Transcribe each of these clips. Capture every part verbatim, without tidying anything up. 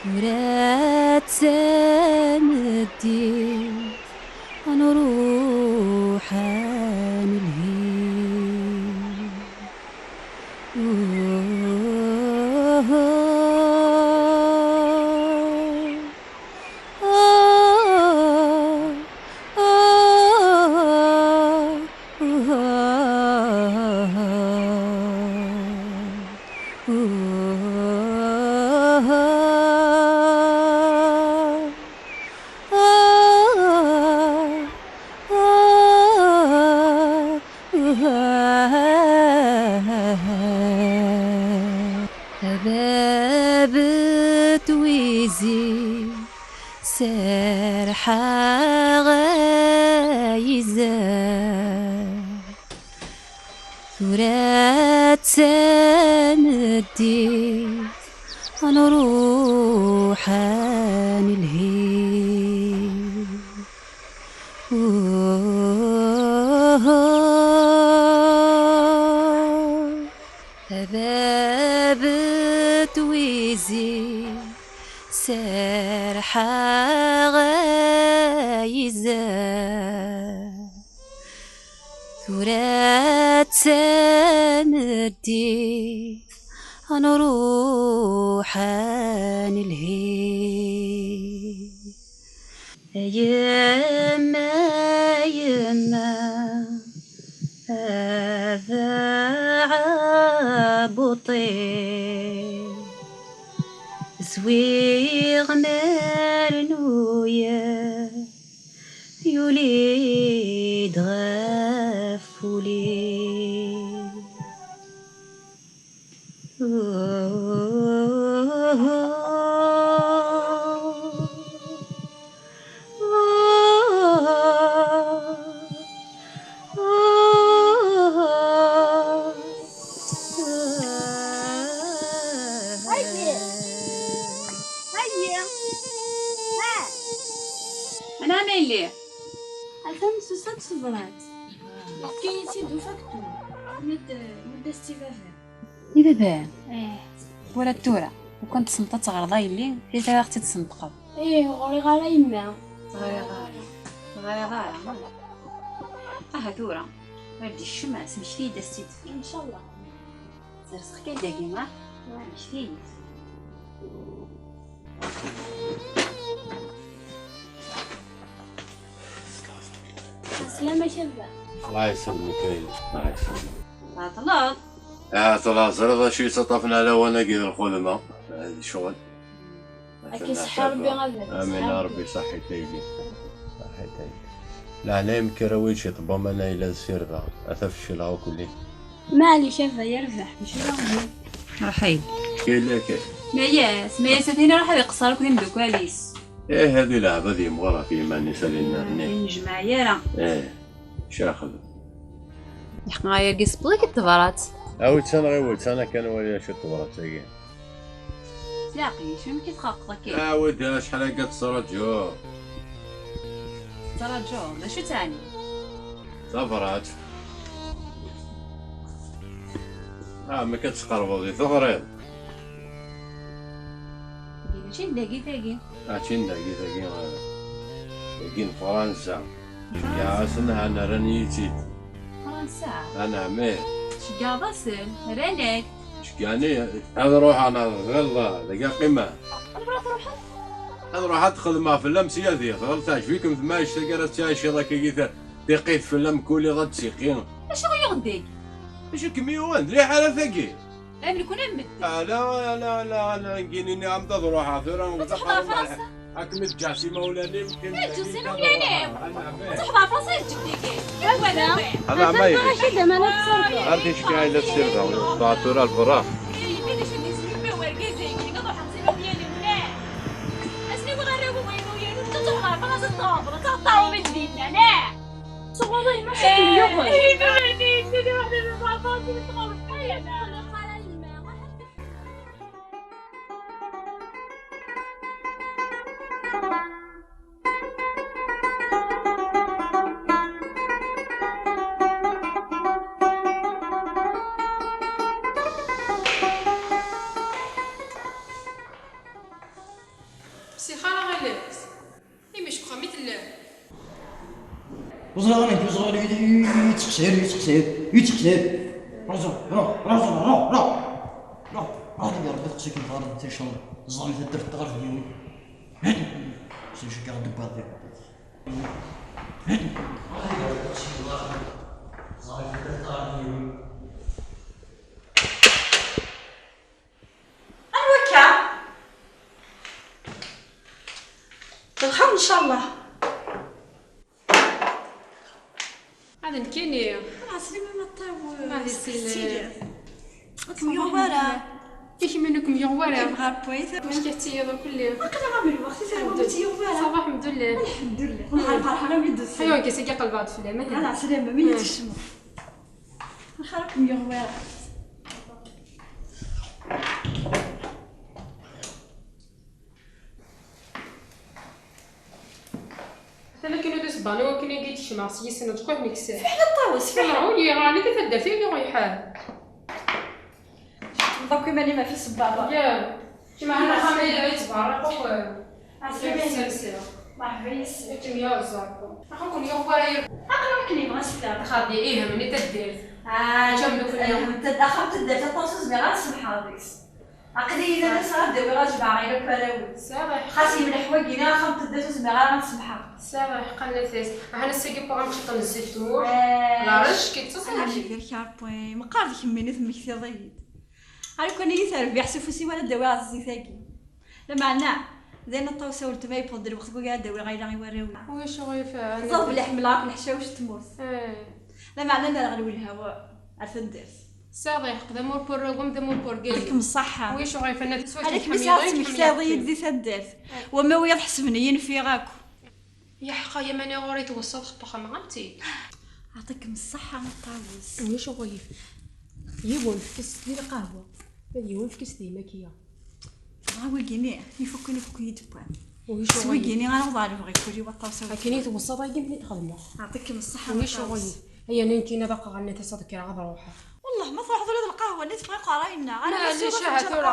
Tura d tameddit, ad nruḥ ad nelhi. A bab n twizi, serḥeɣ ay izad. Tura d tameddit, ad nruḥ ad nelhi. A bab n twizi, serḥeɣ ay izad. Tura d tameddit, ad nruḥ ad nelhi. A yemma, a yemma, a beɛbuṭi, swiɣ mernuya, yuli-d ɣef wul-iw. Anɛam a yelli. Atan tusa-d tebrat. Yefka-yi-tt-id ufaktur. Mudd-, mudd-as-tt i baba. I baba? Eh. Wala tura, lukan tessneḍ ad teɣreḍ a yelli, ḥit ara ɣ-tt-id-tesneṭqeḍ. Eh, ur ɣriɣ ara yemma. Ur ɣriɣ ara. Ur ɣriɣ ara. Aha tura, ar d-ikcem, smekti-yi-d as-tt-id. Incallah. Serseɣ kan dagi, ha? Smekti-yi-d. Ɛeslama-k a baba. Allah yesselmek a yelli, Allah yesselmek. Tɛeṭleḍ? Ah, tura ẓriɣ d acu yettaṭṭafen lawan-agi d lxedma, d ccɣel. Ad k-iseḥḥi Rebbi a baba. Amin a Rebbi, ṣaḥḥit a yelli. Ṣaḥḥit a yelli. Leɛnaya-m kker awi-d ciṭ n waman a yella d sirba, ata fecleɣ akk-nni. Maɛlic a baba, yerbeḥ, mačči d aɣbel. Ṛuḥ-id. Killa kan. Mayas, Mayas a tin iṛuḥ ad iqeṣṣer akked imeddukal-is. Ih, ad ilɛeb ad yemɣer ɣef yiman-is ad innerni. Ur yennejmaɛ ara. Ih, caxed. Yeḥqen ɣer yagi s ṭṭbik i tebrat. Awi-tt-an ɣiwel-tt-an akken wali acu tebrat-agi. Tiɛqil, amek i txerqeḍ akka? Awi-d acḥal akka tettṛaǧuḍ. Tettṛaǧuḍ, d acu teɛni? Tabrat. Ah, amek ad tqerbeḍ i teɣriḍ? Mačči n dagi tagi. Mačči n dagi tagi, ah, dagi n Fransa. Ceggeɛ-asen, ha, rran-iyi-tt-id. Fransa? Anɛam, ih. Tceggeɛḍ-asen, rran-ak. Ceggɛen-iyi, ad ruḥeɣ neɣ ɣileḍ dagi qqimeɣ. Ad ruḥeɣ ad xedmeɣ fell-am sya di, tɣil teɛjeb-ikem temɛict-agi ara tettɛiciḍ akkagi ta-, tiqqit fell-am kul iḍ ad d-tiqqi. Acu i yuɣen deg? Acu kem-yuɣen? D liḥala tagi. Am nekni am medden. Ala, ala, ala, ala, ngini-nni am d ad ruḥeɣ tura. Ad truḥeḍ ɣer Fransa? Ad kem-id-ǧǧeɣ s imawlan-im. Ad kem-id-ǧǧeɣ s imawlan-im? Ad truḥeḍ ɣer Fransa, ad ǧǧeɣ dagi. Ala, ma yif. Ar ticki ay la tessirdeḍ, ṭṭaɛet tura ar berra. Sixar aɣilif. Imi cekxem i tellam. Ẓriɣ amek ur ẓriɣ yettqecɛir, yettqecɛir, yettqecɛir. Razu, ra, razu, ra, ra. Ra, ra, ya Ṛebbi, teqsikem ɣer ticum. Ẓẓami taddart ɣer deg yiwen. Sicukkeɣ deg waḍi. Anwa akka? D lxir, ncallah. Ad nekkini. Ɛeslima ma ṭṭawes. Ma di sin. Ur kem-yuɣ wara. I kemm ur kem-yuɣ wara. Yebɣa point. Mačči ad tiyiḍ kulli. Aql-aɣ am lweqt, i terwa ur tt-yuɣ wara. Ça va, alḥemdullah. Alḥemdullah. Wellah ferḥeɣ am i d-tusiḍ. Ayon, kis-agi qelbeɣ-d fell-am. Ala, ɛeslama, mi yi-tkecmeḍ. Lxir ur kem-yuɣ wara. Atan akken ur d-isebbaɣ i wakken i yi-d-kecmeɣ s yis-neɣ, deg wakken i yessefk. Fiḥel ṭṭawes, fiḥel. Ur yiɣ ɛni di taddart-agi ur yeḥal. Tḥettmeḍ akk iman-im ɣef isebbaḍen. Ya, kemɛen axxam ay yettberriq akk. Ɛeslama. Merḥba yes-k. Akken yerẓa akk. Axxam ur ken-yuɣ wara. Aql-aɣ akken yebɣa s fell-aɣ. Xaṭi, ih, mni taddart. Ah, axxam n taddart aṭas ur zmireɣ ad semḥeɣ deg-s. Aql-iyi d ass-a ad d-awiɣ ad jemɛeɣ akk arraw-iw. Xas yemleḥ wagi, neɣ axxam n taddart ur zmireɣ ara ad semḥeɣ. Tesɛiḍ lḥeqq a Nafas. Ahan ass-agi wwiɣ-am ciṭ n zzit n wur. Eh. Lɛerc, kif ttṣaḥ. Meqqar d kemmini temmektiḍ-iyi-d. Ar kan iyi terbiḥ s ufus-iw ara d-awiɣ zzit-agi. Lameɛna d ayen aṭas a weltma, yewweḍ-d lweqt n wagi ara d-awiɣ ayla i warraw-iw. Ulac aɣilif. Ẓer belli ḥemmleɣ akk leḥcawec n tmurt. Eh. Lameɛna nerɣel welha ar taddart. Tesɛiḍ lḥeqq, d amur n warraw-im, d amur n wergaz-im. Yɛṭikem ṣṣeḥḥa. Ulac aɣilif, a Nafas. Ala kemm i tesɛiḍ temmektiḍ-iyi-d di taddart. Wamma wiyaḍ ḥesben-iyi nfiɣ akk. Yeḥqa, ya mani ɣur-i tweṣṣaḍ xeṭṭuxem ɣanti. Yɛṭikem ṣṣeḥḥa a Ṭawes. Ulac aɣilif. Yiwen fkes-t di lqahwa, ma d yiwen fkes-t di lmakya. Dɣa wigini, ifukkin ifukk-iyi-d wwan. Ulac aɣilif. S wigini ara awḍeɣ lebɣi kul i waṭas. Akken i tweṣṣaḍ agi mni txedmeɣ. Yɛṭikem ṣṣeḥḥa a Ṭawes. Ulac aɣilif. Aya nekkini ad aqeɣ nna tasa ad kkreɣ ad ruḥeɣ. Wallah ma truḥeḍ ula d lqahwa-nni tebɣa iqerra yenna. Ana maɛlic, aha tura.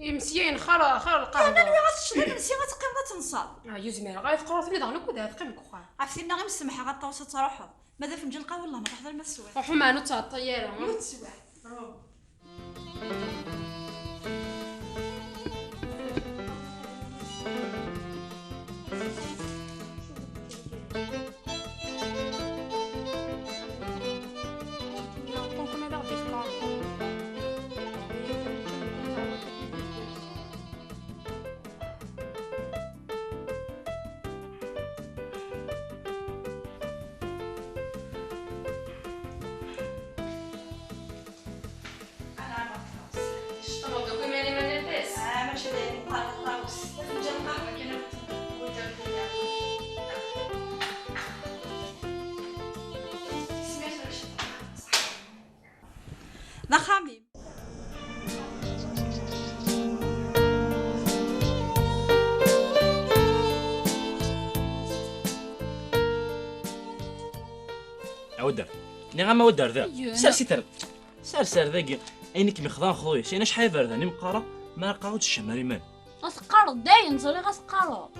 Imeslayen xir, xir lqahwa. Ana nwiɣ ad teččeḍ imensi, ad teqqimeḍ ad tenseḍ. Ah, ur zmireɣ ara, teqruḍ-nni daɣen akk ad teqqim deg uxxam. Ɣef tinna i m-semḥeɣ a Ṭawes ad truḥeḍ. Ma d afenǧal lqahwa, wellah ma truḥeḍ arma teswiḍ. Ruḥ, ma ur ttɛeṭṭil ara. Ur teswiḍ. Tecṭmeḍ deg iman-im a Nafas? Ah, mačči d ayen yeqqar Ṭawes. Afenǧal n lqahwa kan ad t-tewwi. D axxam-im. Awaddar. Nniɣ-am awaddar da. Sers-it ar, sers ar dagi. Ayen i kem-ixḍan xḍu-yas. Ayen acḥal iberdan i m-qqareɣ, ma ara qqareɣ ur teččam ara iman. Ad teqqareḍ dayen, ẓriɣ ad teqqareḍ.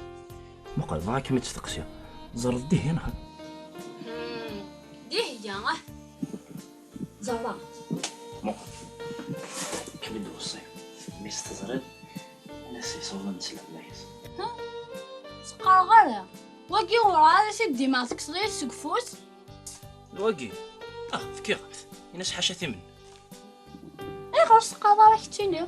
Muqel, dɣa kem-id-steqsiɣ. Tzerreḍ dihin, ha? Hmm, dihin, ah. Ẓerreɣ. Muqel. Kem-id-weṣṣi. Mi s-teẓriḍ, ini-as yessawḍen nesla fell-ak. Ha? Ur s-qqareɣ ara. Wagi werɛad i t-id-ddimeɣ, tekkseḍ-iyi-t seg ufus? Wagi? Ah, fkiɣ-ak-t. Ini-as ḥaca timen. Ayɣer ur s-teqqareḍ ara keččini?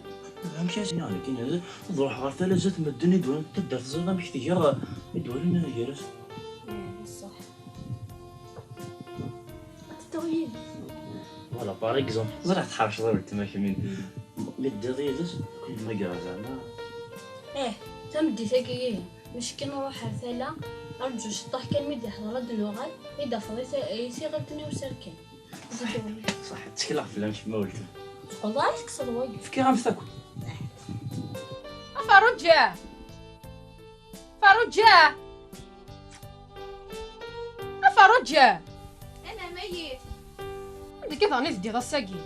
Amek ara s-iniɣ nekkini? Ad ruḥeɣ ɣer tala zdat medden i d-walan taddart, teẓriḍ amek tga, i d-walan gar-as. Eh, ṣṣeḥ. Ad tedduɣ yid-s. Voilà, par exemple, ẓriɣ tḥerceḍ a weltma kemmini. Mi teddiḍ yid-s, ad ken-yemmager zeɛma. Eh, tameddit-agi ihi. Meckin ruḥ ar tala, rǧu ciṭṭaḥ kan mi d-iḥḍer ad d-nuɣal, i d-afeḍ i ta-, i tiɣilt-nni userkan. Ṣaḥ, ttekleɣ fell-am kemm a weltma. Teqqleḍ ara tekkseḍ wagi. Fkiɣ-am-t akk. A Ferruǧa! Ferruǧa! A Ferruǧa! Anɛam a yit! Anda akka daɣen i teddiḍ ass-agi?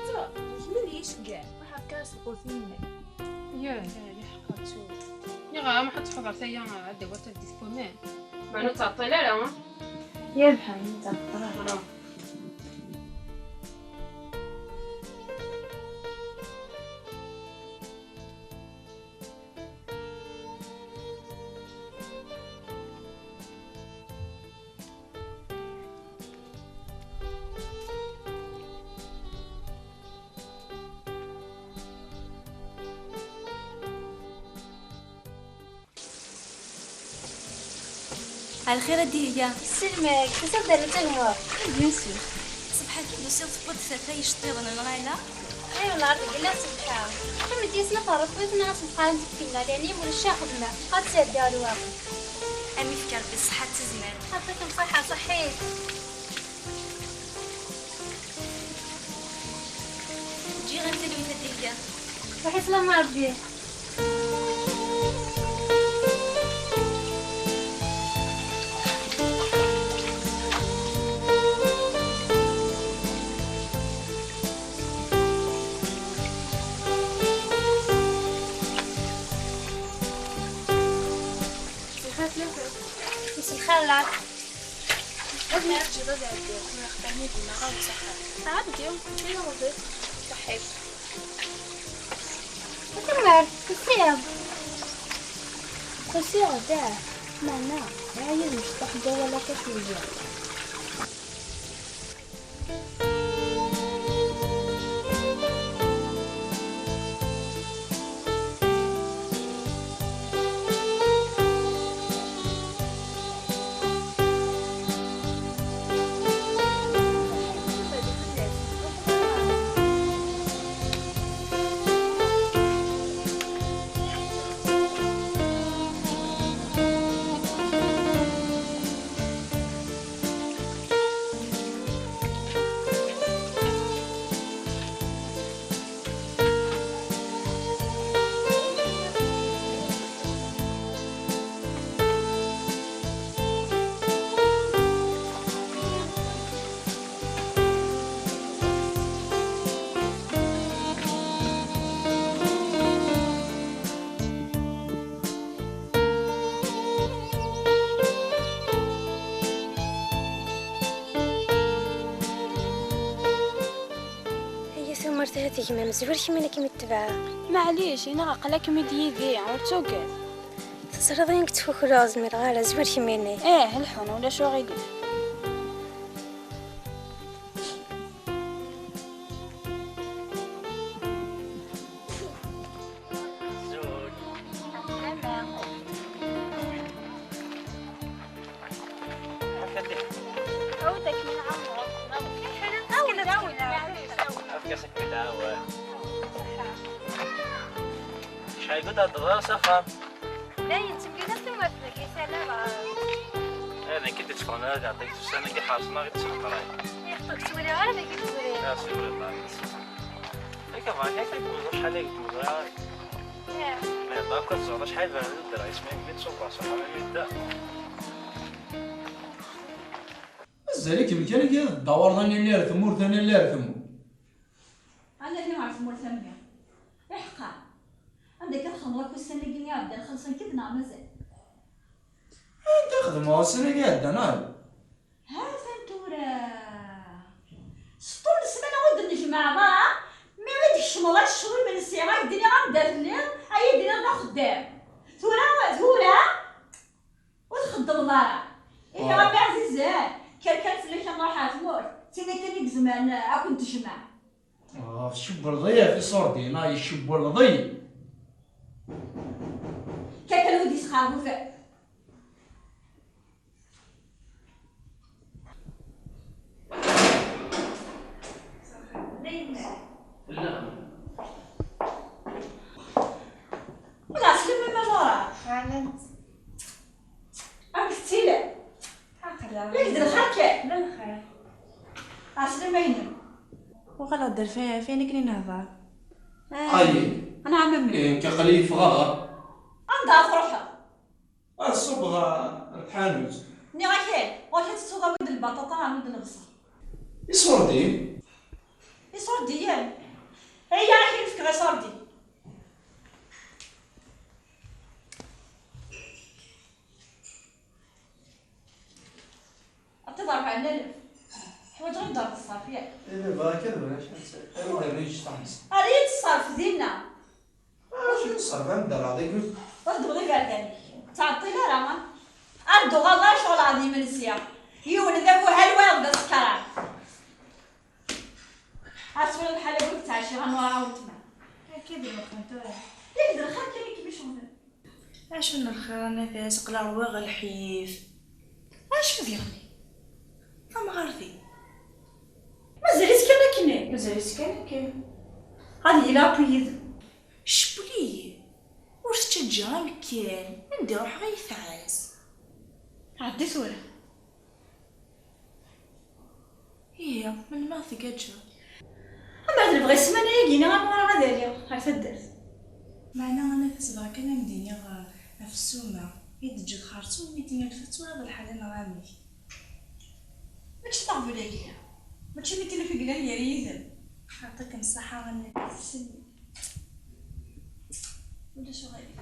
Tura, kemm d yiceggeɛ, ruḥ efk-as lqut-nni. Yah, yah, yeḥqer tura. Ayɣer ma ḥad tḥuḍer taya, ad d-awiḍ tadist kumin? Meɛna ur ttɛeṭṭil ara, ha? Yerbeḥ, ur ttɛeṭṭil ara. Voilà. Ɛelxir a Dihya. Selmek, tusiḍ-d ɣer tagmurt? Bien sûr. Ṣṣbeḥ-agi d-tusiḍ tewwiḍ-d tafat iceṭṭiḍen, neɣ ala? Aywa, neɣ deg illa ṣṣbeḥ-a. Tameddit ma terreḍ wid-nneɣ ad s-qqaren tikti-nneɣ, leɛnaya-m ulac acu xedmeɣ, ad sɛeddiɣ lweqt. Ad m-ifk Rebbi ṣṣeḥḥa d tazmert. Ṛebbi-kem ṣṣeḥḥa, ṣeḥḥit. Ǧǧiɣ-am talwit a Dihya. Ṣeḥḥit, sslam Ṛebbi. Mselxir lɛafat. Ad mi teǧǧiḍ ad ɛeddiɣ, tura xeddam-iyi-d imaɣa s axxam. Ɛeddi, ǧǧiɣ ɣer-d. Ṣeḥḥit. Atamar, tusiḍ. Tusiḍ-d, ah, meɛna, ɛyiɣ mecṭuḥ n wawal akka cwiya. Ay a tumert, a gma-m, zwer kemmini ad kem-itbeɛ. Maɛlic, iniɣ aql-akem-id yid-i, ur ttugad. Teẓriḍ ayen i yettfukleɣ, ur zmireɣ ara, zwer kemmini. Ih, lḥun, ulac uɣilif. Azul. Ɛawed akken nɛawed. Ɛawed akken nɛawed. Efk-as akken nɛawed. Acḥal i d-theddreḍ s axxam? Dayen, ttemgil-as tumert dagi, salaɣ. Eh, d nekk i d-itteffɣen ad iɛeṭṭi ussan-agi ḥerṣen-aɣ-id s leqray. Ih, ur k-ttwaliɣ ara dagi deg ubrid. Ah, s ubrid, ah. Akka bɣa, akka i d-tmeẓra, acḥal ay d-tmeẓra. Ih. Ih, d akk ad tẓer acḥal bɛed ddreɣ isem-im mi d-ṣubbeɣ s uxxam-im i yedda. Mazal-ikem kan akka teddawareḍ analli ar tmurt, analli ar tmurt. Analli ar tmurt a mmi. Iḥqa. Anda akka txedmeḍ akk ussan-agi iɛeddan, xellṣen-k-id neɣ mazal? Anda xedmeɣ ussan-agi iɛeddan, ah? Ha-t-an tura. Sṭul ssmana ur d-nejmeɛ ara, mi i d-tkecmeḍ ad teččeḍ imensi, ad k-d-iniɣ anda telliḍ, ad yi-d-tiniḍ d axeddam. Tura, tura, ur txeddmeḍ ara. Ihi, ah, Ṛebbi ɛzizen, kker kan fell-ak ad nruḥ ɣer tmurt, d tin kan i izemren ad ken-tejmeɛ. Ah, tcewwleḍ-iyi ɣef iṣurdiyen, ah, yecewwleḍ-iyi. Kker kan ur d-yesxerbufer. Ula ɛeslama ma Laura. Ɛlant. Amek tettili? Aql-aɣ. Yak d lxir kan? D lxir. Ɛeslama-inem. Uɣaleɣ-d ar Fayen akken i nehḍer. Ah. Ayi. Anɛam a mmi. Eh, nekk aql-iyi ffɣeɣ. Anda ara truḥeḍ? Ad ṣubbeɣ ɣer tḥanut. Nniɣ-ak-id, ɣur-k ad tettuḍ awi-d lbaṭaṭa, awi-d lebṣel. Iṣurdiyen? Iṣurdiyen? Iyya, ad k-in-fkeɣ iṣurdiyen. Ala lef. Ḥwaǧeɣ ad d-terreḍ ṣṣerf, yak? Eh, bɣiɣ kan, bɣiɣ kan. Awi-d rriǧ taɣmest. Err-iyi-d ṣṣerf dinna. Acu n ṣṣerf ara d-rreɣ dagi? Ur tewwiḍ iberdan-ik. Ur ttɛeṭṭil ara, ha? Ar d-uɣaleɣ ara ceɣleɣ d imensi. Yiwen d amuhal, wayeḍ d asekran. Ar tura lḥal-agi ur ttɛiciɣ am uɛawen tma. Akka d lxir tura. Yak d lxir kan i kem-iceɣben. Acu n lxir a Nafisa, aql-aɣ ɣer lḥif. Acu diɣen? Tamɣart-iw. Mazal-itt kan akken? Mazal-itt kan akken. Ad yili akk yid-m. Cewwel-iyi. Ur tettaǧǧa amkan. Anda i ruḥeɣ ay tɛas. Ɛeddi tura. Ihi, melmi ad tgaǧǧeḍ? Ama d lebɣi ssmana-agi-nni, am ɣur-eɣ ad aliɣ ɣer taddart. Meɛna, a Nafisa, bɣiɣ kan ad m-d-iniɣ, uh, ɣef ssuma i d-teǧǧiḍ xerṣum, mi d-tenniḍ tura d lḥala neɣ amek? Mačči d aɣbel-agi. Mačči mi tili fi yellan gar yid-m. Yeɛṭik-m ṣṣeḥḥa, a Nafisa. Ulac aɣilif.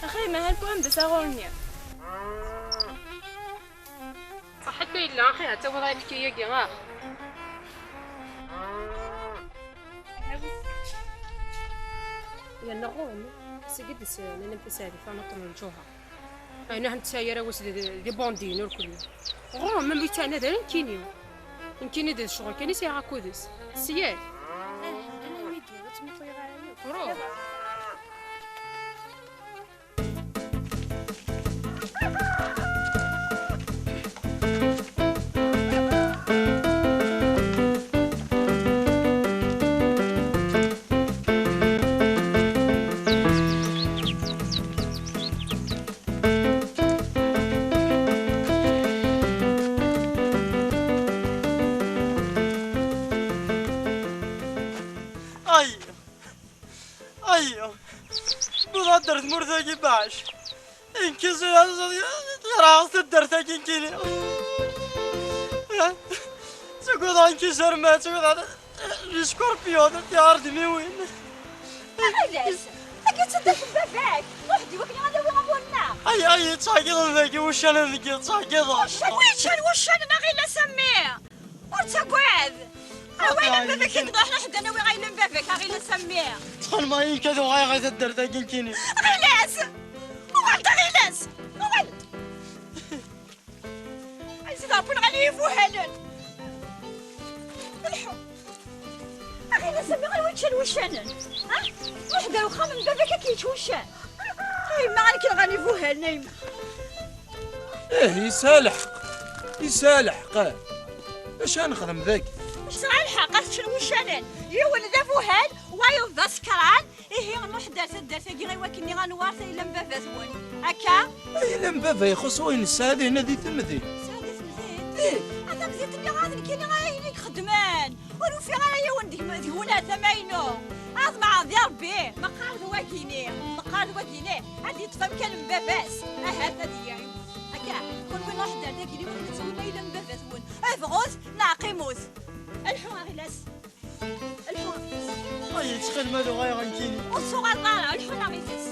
Axi, mahal Muḥend d asaɣur-nni. Ṣaḥit a yella, axi, ha tawiḍ ayefki-agi, ah. Yerna ɣur-m, seg i d-s-, nnan-am taseɛdit, anaṭ n lǧuher. Ayen ahem tesɛi ara wass d, d, d ibondin, ur kulli. Ɣur-m, am wi ttɛanad ara nekkini. Nekkini d ccɣel kan i sɛiɣ akud-s. Sya. Ah, ala wigi, ur ttmuquleɣ ara yakk. Ruḥ. Ay! Ay! Wwiḍ-aɣ-d ar tmurt-agi, Baɛac. Nekk yerɛaɣ taddart-agi nekkini. Ttagadeɣ nekk izerman, ttagadeɣ les scorpions, tiɣerdmiwin. Aɣilas, tagi d taddart n baba-k. Ruḥ-d iwakken ad awiɣ amur-nneɣ. Ay, ay, ttɛeggiḍen dagi wuccanen deg ttɛeggiḍen. Wi ččan wuccanen, aɣilas a mmi? Ur ttagad! Awal n baba-k i d-ruḥ, ḥedd ad nawi ɣayla n baba-k, aɣilas a mmi! Ttxelmeɣ-ik ad uɣaleɣ ɣer taddart-agi nekkini. Ɣilas! Uɣal-d a Ɣilas! Uɣal-d! Ay zid Ṛebbi nɣan-iyi ibuhalen! Lḥu! Aɣilas a mmi, ɣer wi ččan wuccanen? Ha? Ruḥ-d ar uxxam n baba-k ad k-yečč wuccan! A yemma, amek nɣan ibuhalen a yemma! Ih, yesɛa lḥeqq. Yesɛa lḥeqq. Acu ara nexdem dagi? Yesɛa lḥeqq, ad t-ččen wuccanen. Yiwen d abuhal, wayeḍ d asekran. Ihi, nruḥ-d ar taddart-agi i wakken ad nwer tayla n baba-twen. Akka? Ayla n baba ixuṣ wayen nesɛa dihin di temdint. Tesɛa di temdint? Ih. A tamdint-nni, ɣer d nekkini ara ayen i ixeddmen. Ur ufiɣ ara yiwen deg-, deg-wen ar tama-inu. Ad meɛreḍ i Ṛebbi, meqqar d wagini, meqqar d wagini, ad yeṭṭef amkan n baba-s, ahat ad iɛiwed. Akka, kunwi nruḥ-d ar dagi, ur nettwin ayla n baba-twen. Bɣut, neɣ qimut. Lḥu a Ɣilas. Lḥu a Ɣilas. Ay, ttxil-m ad uɣaleɣ nekkini. Ur tuɣaleḍ ara, lḥu a Ɣilas.